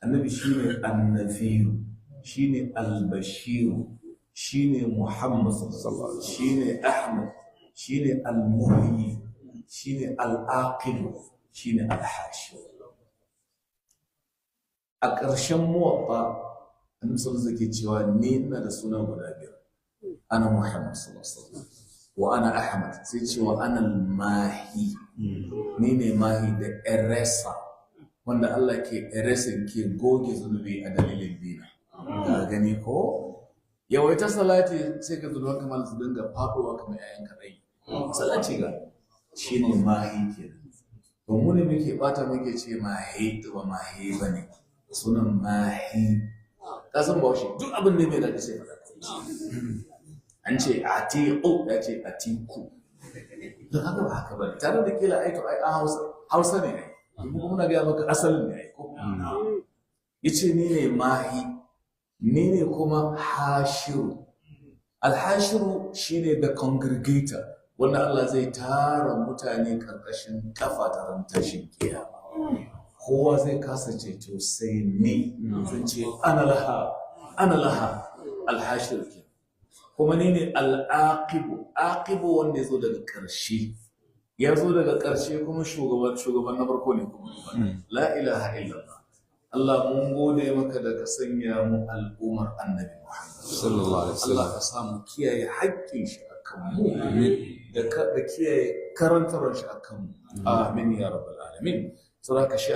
Annabi shine annabiyu, shine albashiru, shine Muhammad, shine Ahmad, shine almuhyi, shine al'aqibu, shine alhashi. A ƙarshen Muwatta, Annabi sallallahu alaihi wasallam cewa ni ina da suna guda biyar: ana Muhammad sallallahu alaihi wasallam wa ana Ahmad, sai cewa ana Mahi, ni ne Mahi da eraser, wanda Allah ke erasing, ke goge zunubi a dalilin bina. Ka gani ko? Yawaita salati, sai ka zunuban kamar su dinga faɗowa kamar 'ya'yan kaɗai. Salati ga shi ne Mahi kenan. To mu ne muke bata, muke ce Mahi, to ba Mahi ba ne, sunan Mahi. Ka san Bahaushe, duk abin da mai daɗi sai faɗa. An ce Atiku, ya ce Atiku. Don haka ba haka ba ne. Tare da kila ai to ai an Hausa Hausa ne ai. Kuma muna gaya maka asalin ne ai ko. Yace ni ne Mahi, ni ne kuma Hashiru. Alhashiru shine the congregator, wanda Allah zai tara mutane karkashin kafa ta ran tashin kiyama. Kowa zai kasa ceto sai ni. Zan ce ana laha, ana laha. Alhashiru ke. Kuma ni ne al'aqibu, aqibu wanda ya zo daga ƙarshe. Ya zo daga ƙarshe kuma shugaban shugaban na farko ne kuma. La ilaha illallah. Allah, mun gode maka da ka sanya mu al'ummar Annabi Muhammad. Sallallahu alaihi wasallam. Allah ka samu kiyaye haƙƙin shi akan mu da kiyaye karantarwar shi akan mu. Amin ya rabbal alamin. Saboda shi